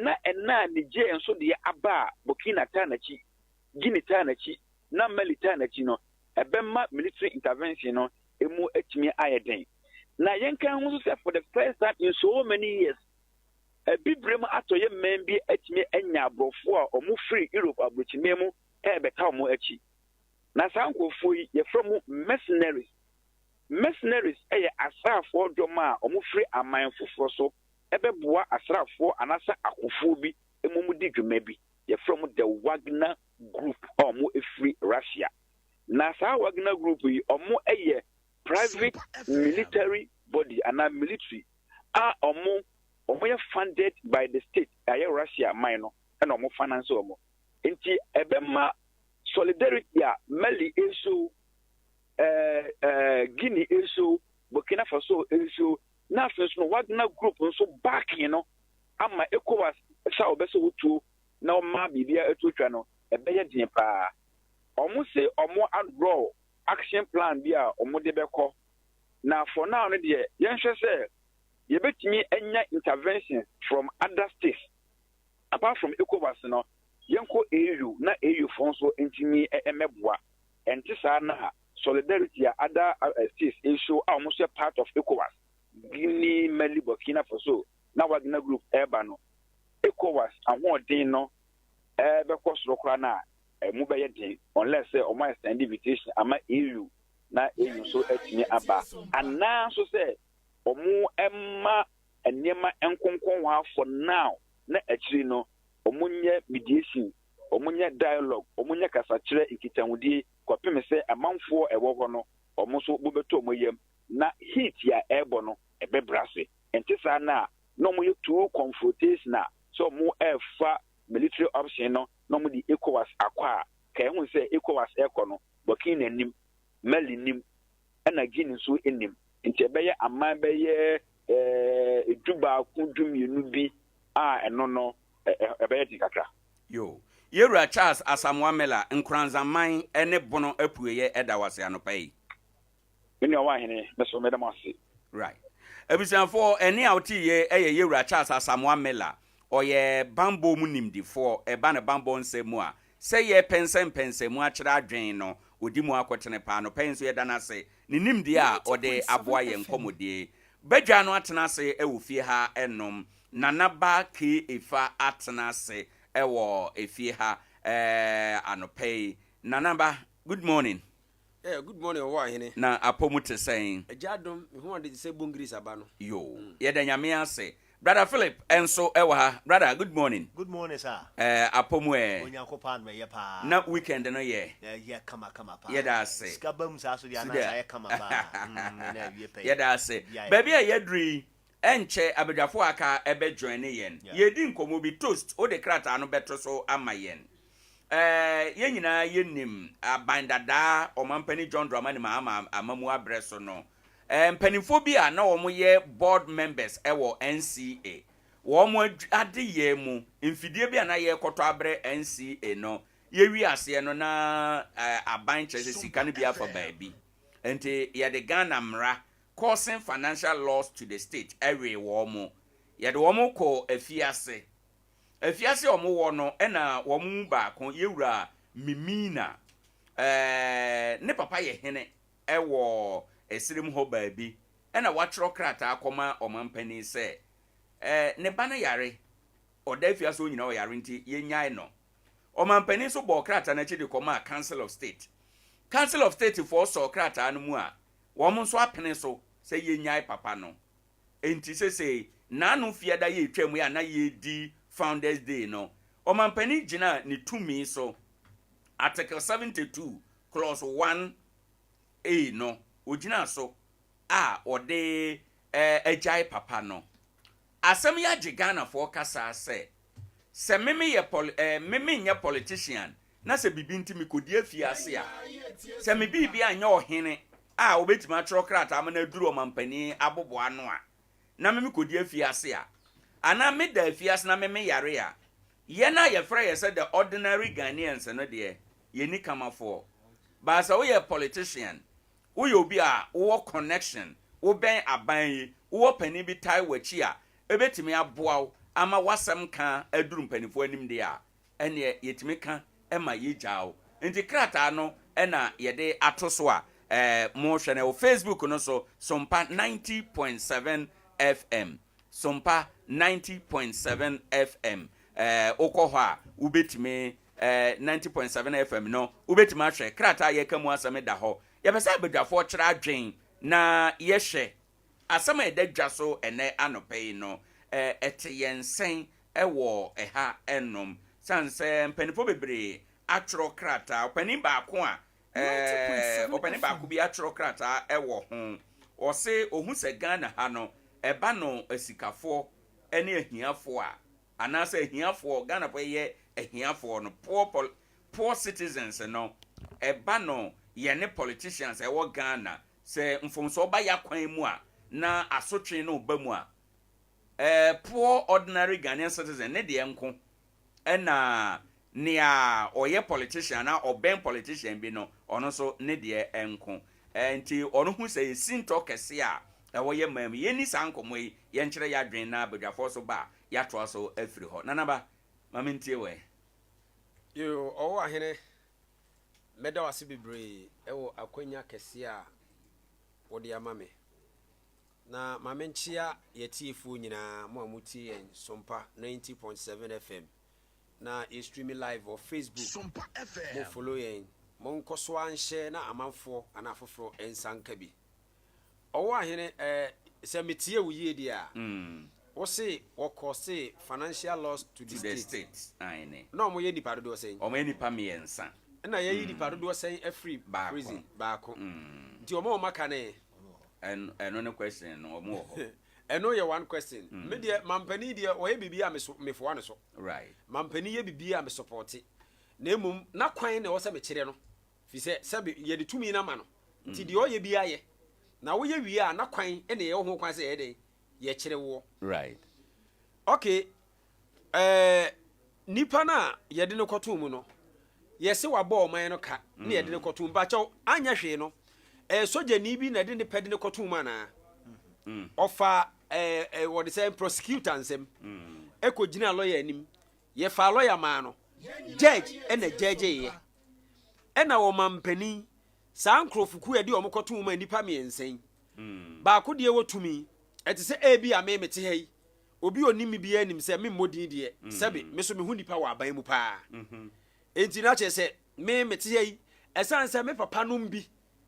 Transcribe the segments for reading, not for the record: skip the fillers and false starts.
Na ɛna a Niger nso deɛ aba a, Burkina taa n'akyi, Guinea taa n'akyi, na Mali taa n'akyi no, ɛbɛma military intervention no emu atumi ayɛ den. Na yɛnka ho nso sɛ for the first time in so many years, Abibirem atɔeɛ mman bi atumi anya aborɔfoɔ a wɔn firi Europe aburokyiman mu ɛrebɛta wɔn akyi. Na saa nkurɔfoɔ yi, yɛfrɛ wɔn mercenaries. Mercenaries yɛ asraafoɔ dɔm a wɔfiri aman foforɔ so bɛboa asraafoɔ anaasɛ akofoɔ bi ma wɔdi dwuma bi. Yɛfrɛ wɔn the Wagner Group a wɔfiri Russia. Na saa Wagner Group yi, wɔyɛ private military body anaa military a wɔyɛ funded by the state, ɛyɛ Russia man no na wɔn finance wɔn. Nti ɛbɛma solidarity a Mali nso, Guinea nso, Burkina Faso nso, na afei nso no Wagner Group nso backing no ama ECOWAS sɛ ɔbɛsɛ wotuo na ɔma biribiara atuo twa no, ɛbɛyɛ den paa. Wɔn se wɔn adraw action plan bi a wɔn de bɛkɔ. Na for now no deɛ, yɛnhwɛ sɛ yɛbɛtumi anya intervention from other states apart from ECOWAS no. Yɛnkɔ AU na AU foɔ nso ntumi mmɛboa. Ɛnte saa na solidarity a other states show a wɔn nso yɛ part of ECOWAS, Guinea, Mali, Burkina Faso na Wagner Group ɛreba no, ECOWAS ahoɔden no ɛbɛkɔ soro koraa na ɛmu bɛyɛ den, unless sɛ wɔn extend invitation ama AU na AU nso atumi aba, anaa nso sɛ wɔn ɛma nneɛma nkonkɔn hɔ for now na akyiri no wɔn nyɛ mediation, wɔn nyɛ dialogue, wɔn nyɛ kasakyerɛ, nkitahodie kɔpem sɛ amanfoɔ ɛwɔ hɔ no wɔn nso bɛbɛtɔ wɔn yam na heat a ɛrebɔ no ɛbɛbrɛ ase. Nte saa na wɔn yɛ too confrontation a sɛ wɔn ɛrefa military option no na wɔn de ECOWAS akɔ a, ka ɛho sɛ ECOWAS ɛrekɔ no, Burkina nim, Mali nim, ɛna Guinea nso nim. Nti ɛbɛyɛ aman bɛyɛ 11, 12 bi a ɛno no ɛbɛyɛ den kakra. Yo, yɛwura Charles Asamoah Miller, Nkoranzaman ne Bono apueyɛ, ɛda wase anɔpa yi. Me nua wahene, mɛso mɛda mo ase. Right, abusuafoɔ, ɛne a wote yɛ ɛyɛ yɛwura Charles Asamoah Miller. Ɔyɛ bambɔ mu nimdifoɔ. Ɛba ne bambɔ nsɛm mu a, sɛ yɛ pɛnsɛmpɛnsɛm mu akyerɛ adwen no, ɔdi mu akɔtene paa. No pɛn nso yɛda no ase ne nimdeɛ a ɔde aboa yɛn nkɔmmɔdie. Badwa no atena ase ɛwɔ fie ha ɛnom Nanaba Ke Efa atena ase ɛwɔ efie ha anɔpɛ yi. Nanaba, good morning. Yeah, good morning, ɔwɔ ahene. Na apɔ te sɛn? Agya adom, me ho ade te sɛ bongiris aba no. Yo, yɛda Nyame ase. Brother Philip nso ɛwɔ ha. Brother, good morning. Good morning, sir. Apɔ mu ɛ? Onyankopɔn adom, ɛyɛ paa. Na weekend no yɛ? Ɛyɛ kama kama paa. Yɛda ase. Sika ba mu saa so deɛ, anaasɛ ayɛ kama paa na awie pɛ. Yɛda ase. Baabi a yɛduru yi, ɛnkyɛ abadwafoɔ aka ɛbɛ join ne yɛn. Yɛdi nkɔmmɔ bi toast wode krataa no bɛto so ama yɛn. Yɛn nyinaa yɛnim aban dadaa Ɔmampanin John Dramani Mahama amamu abrɛ so no, mpanimfoɔ bi a na wɔn yɛ board members ɛwɔ NCA, wɔn adeyɛ mu mfidie bi a na yɛrekɔtɔ abrɛ NCA no, yɛwi aseɛ no na aban kyerɛ sɛ sika no bi afa baabi, nti yɛde Ghana mmara causing financial loss to the state ɛwe wɔn mo. Yɛde wɔn kɔ afiase. Afiase a wɔn wɔ no, ɛna wɔn mu baako, yɛwura Mimina, ne papa yɛ hene ɛwɔ esirim hɔ baabi, ɛna watwerɛ krataa kɔma ɔmampanin sɛ ne ba no yare, ɔda afiase hɔ nyinaa ɔyare, nti yɛnyae no. Ɔmampanin nso bɔɔ krataa n'akyi de kɔma Council of State. Council of State foɔ sɔɔ krataa no mu a wɔn nso apene so sɛ yɛnyae papa no. Nti sese n'ano fiada yɛ etwa mu yɛ a na yɛdi Founders Day no, ɔmampanin gyina ne tumi so, Article 72 clause 1A no, ogyina so a ɔde agyae papa no. Asɛm yi agye Ghanafoɔ kasa sɛ meme yɛ poli meme nyɛ politician na sɛ biribi nti mekɔdi afiase a, sɛ me biribi anyɛ ɔhene a wobɛtumi atwerɛ krataa ma no aduru ɔmampanin aboboa ano a, na meme kɔdi afiase a, anaa meda afiase na meme yare a, yɛn a yɛfrɛ yɛ sɛ the ordinary Ghanaians no deɛ, yɛni kamafoɔ baasa. Woyɛ politician, woyɛ obi a wowɔ connection, wobɛn aban yi, wowɔ panin bi tae w'akyi a ɛbɛtumi aboa wo. ama w'asɛm ka aduru mpanimfoɔ anim deɛ a, ɛneɛ yɛtumi ka ma yɛgyaa wo. Nti krataa no na yɛde ato so a mohwɛ no wɔ Facebook no so, Sompa 90.7 FM. Sompa 90.7 FM. Wokɔ hɔ a, wobɛtumi 90.7 FM no, wobɛtumi ahwɛ krataa a yɛka mu asɛm da hɔ. Yɛpɛ sɛ abadwafoɔ kyerɛ adwen na yɛhwɛ asɛm a ɛda dwa so ɛnɛ anɔpa yi no, ɛte yɛn sɛn wɔ ɛha nom. Sane sɛ mpanimfoɔ bebree atwerɛ krataa, ɔpanin baako a ɔpanin baako bi atwerɛ krataa wɔ ho. Ɔse ohu sɛ Ghana ha no, ɛba no asikafoɔ ne ahiafoɔ a, anaasɛ ahiafoɔ, Ghanafoɔ yɛ ahiafoɔ no, poor citizens no, ɛba no yɛne politicians ɛwɔ Ghana, sɛ mfomsoɔ ba yɛ akwan mu a, na asotwe no ba mu a, poor ordinary Ghanaian citizen ne deɛ nko ɛna nea ɔyɛ politician na ɔbɛn politician bi no, ɔno nso ne deɛ nko. Nti ɔno hu sɛ esi ntɔ kɛse a ɛwɔ yɛ man mu. Yɛnni saa nkɔmmɔ yi, yɛnkyerɛ yɛ adwene na badwafoɔ so ba a, yɛatoa so afiri hɔ. Nanaba, ma mentie wɛ. Yo, ɔwɔ ahene, mɛda wo ase bebree ɛwɔ akwanya kɛseɛ a wɔde ama me. Na ma menkyea yɛtiefoɔ nyinaa, mo a motie yɛn Sompa 90.7 FM na yɛ stream live wɔ Facebook. Mo follow yɛn, monkɔ so anhyɛ na amanfoɔ anaa afoforɔ nsa nka bi. Ɔwɔ ahene, sɛ metie wo yie deɛ a, wo se wɔkɔ se financial loss to the state. State aane. Na ɔmo yɛ nipa dodoɔ sɛn? Ɔmo yɛ nipa 3. Ɛna yɛyi nipa dodoɔ sɛn afiri Baako. prison? Baako. Nti ɔmo a ɔmo aka ne Ɛno ne question no, ɔmo wɔ hɔ. Ɛno yɛ one question. Me deɛ, mampanin deɛ, ɔyɛ biribi a meso mefoa ne so. Mampanin yɛ biribi a me support, na mmom na kwan na ɛwɔ sɛ mekyerɛ no fi sɛ sɛbi yɛde tumi no ama no, nti deɛ ɔyɛ bi ayɛ na woyɛ wie a, na kwan ɛna yɛwɔ ho kwan sɛ yɛyɛ dɛn yɛkyerɛ woɔ. Okay, nipa no a yɛde no kɔtoo mu no, yɛse wabɔ ɔman no ka ne yɛde no kɔtoo mu bakyɛw anyɛ hwee no, sogyani bi na ɛde ne pɛ de no kɔtoo mu anaa ɔfa wɔde sɛ prosecutor nsɛm ɛkɔ gyina lawyer anim, yɛfa lawyer maa no, judge ɛna judge yɛ, ɛna wɔma mpanin saa nkurɔfokuo yɛde wɔn kɔtoo mu a nipa 3 yi, baako deɛ wɔ tumi ɛte sɛ ebi a me mete ha yi, obi onim mi biara nim sɛ me mmɔ din deɛ, sɛbi me so me ho nipa wɔ aban mu paa. Enti na kyerɛ sɛ me mete ha yi, ɛsiane sɛ me papa nom bi,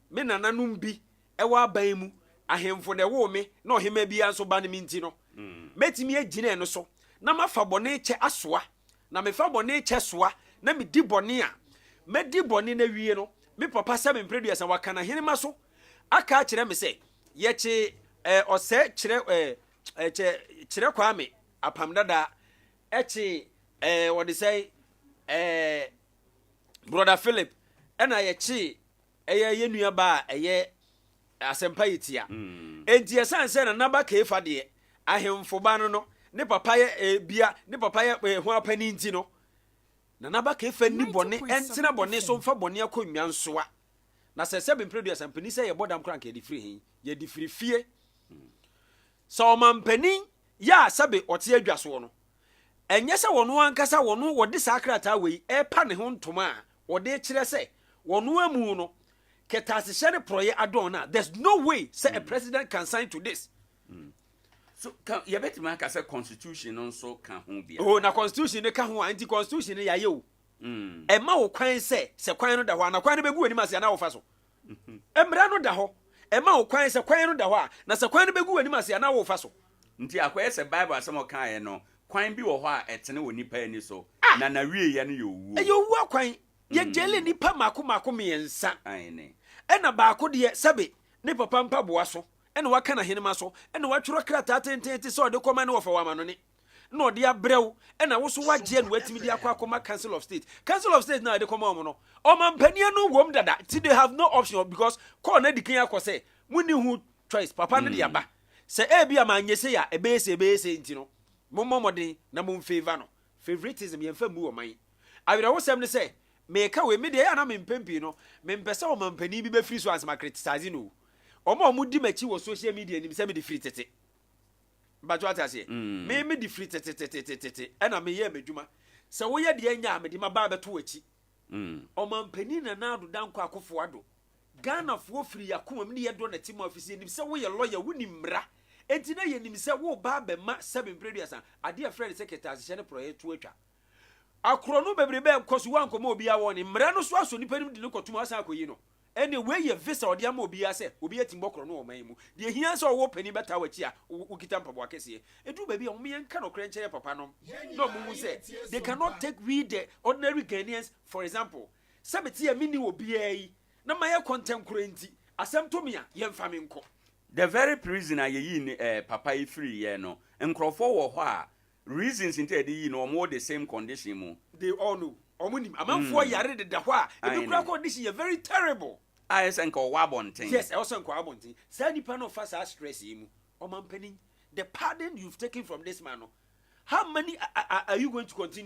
me nananom bi ɛwɔ aban mu, ahemfo na ɛwɔ me na ɔhema biara nso ba ne me nti no, mɛtumi agyina ɛno so na mafa bɔne kyɛ asoa, na mefa bɔne kyɛ soa na medi bɔne a mɛdi bɔne na wie no, me papa sɛ me mprɛduasa waka n'ahenema so aka akyerɛ me sɛ yɛkye ɔsɛ kyerɛ kyɛ kyerɛ Kwame apam dada ɛkye wɔde sɛ Brother Philip, ɛna yɛkye ɛyɛ yɛ nua ba a ɛyɛ Asɛmpa yi tia. Enti ɛsan sɛ Nanaba Keefa deɛ, ahemfo ba no, ne papa yɛ bia ne papa yɛ ho apani nti no, Nanaba Keefa ni bɔne ɛntena bɔne so mfa bɔne akonnwa nsoa. Na sɛ mpere duasa mpanin sɛ yɛbɔ dam koraa, nka yɛde firi he? Yɛde firi fie. Sɛ ɔmampanin yɛ a, sɛbe ɔte adwa soɔ no, ɛnyɛ sɛ wɔno ankasa wɔno wɔde saa krataa wei ɛrepa ne ho ntoma a wɔde kyerɛ sɛ wɔno amu no kɛtaasehyɛ ne porɔyɛ adɔn no a, there's no way sɛ a president can sign to this. So ka yɛbɛtumi aka sɛ constitution no nso ka ho bia? Oh, na constitution no ka ho a, nti constitution no yɛayɛ o. Ɛma wo kwan sɛ kwan no da hɔ a, na kwan no bɛgu w'anim ase anaa wofa so. Mmara no da hɔ, ɛma wo kwan sɛ kwan no da hɔ a, na sɛ kwan no bɛgu w'anim ase anaa wofa so. Nti akɔyɛ sɛ Bible asɛm a ɔkaeɛ no, kwan bi wɔ hɔ a ɛtene wɔ nipa ani so, na n'awieeɛ no yɛ owuo. Ɛyɛ owuo akwan. Yɛgyele nipa mako mako 3. Aane. Ɛna baako deɛ, sɛbe ne papa mpaboa so ɛna waka n'ahenema so, ɛna watwerɛ krataa tententen sɛ ɔde kɔma ne wɔfa wɔ amanɔne na ɔde abrɛ wo, ɛna wo so wagyeɛ na watumi de akɔ akɔma Council of State. Council of State na ɔde kɔma wɔn no, ɔmampanin no wɔm dada, ti they have no option because kɔɔ na di kan akɔ sɛ munni ho choice, papa no de aba sɛ ebi a manyɛ sei a ɛbɛyɛ sei, ɛbɛyɛ sei, nti no mommɔ mmɔden na mo favour no. Favoritism yɛmfa mmu ɔman. Awerɛhosɛm ne sɛ meka wei, me deɛ ɛyɛ a na mempɛ pii no, mempɛ sɛ ɔmampanin bi bɛfiri so ansa ma criticize no o. Ɔmo a ɔmo di m'akyi wɔ social media nim sɛ mede firi tete. Mpakyɛ, wate aseɛ? Me de firi tetetetete ɛna meyɛ m'adwuma sɛ woyɛ deɛ nya a, mede ma baa bɛto w'akyi. Ɔmampanin Nana Addo Dankwa Akufo Addo, Ghanafoɔ firi yɛakoma mu ne yɛdɔ n'akyi mu afisi. Yɛnim sɛ woyɛ lawyer, wonim mmara, enti na yɛnim sɛ woba bɛma sɛbe mprɛduasa adeɛ a frɛ no sɛ kɛtɛasehyɛ ne porɔyɛ to atwa akorɔ no bebrebe kɔ so. Woankɔma obiara wɔ ne mmara no so asɔ nipa no mu de no kɔtom asan akɔyi no. Ɛne wei yɛ visa ɔde ama obiara sɛ obi atumi bɔ korɔ no wɔ ɔman yi mu. Deɛ hia sɛ ɔwɔ panin bɛtaa w'akyi a wokita mpaboa kɛseɛ. Ɛduru baabi a wɔn yɛnka nɔkorɛ nkyerɛ papa nom na ɔmo hu sɛ they cannot take we the ordinary Ghanaians for example, sɛ mete a menni obiara yi na mayɛ kɔntɛnkorɔ nti asɛm to me a, yɛmfa me nkɔ. The very prison a yɛyii ne papa yi firi yɛ no, nkurɔfoɔ wɔ hɔ a reasons nti a yɛde yii no, wɔn wɔ the same condition mu. They all know, ɔmo nim amanfoɔ yare deda hɔ a ebi kura condition yɛ very terrible. A yɛ sɛ nka ɔwɔ abɔnten. Yes, ɛwɔ sɛ nkɔ abɔnten. Saa nipa no fa saa stress yi mu. Ɔmampanin, the pardon you've taken from this man no, how many are you going to continue?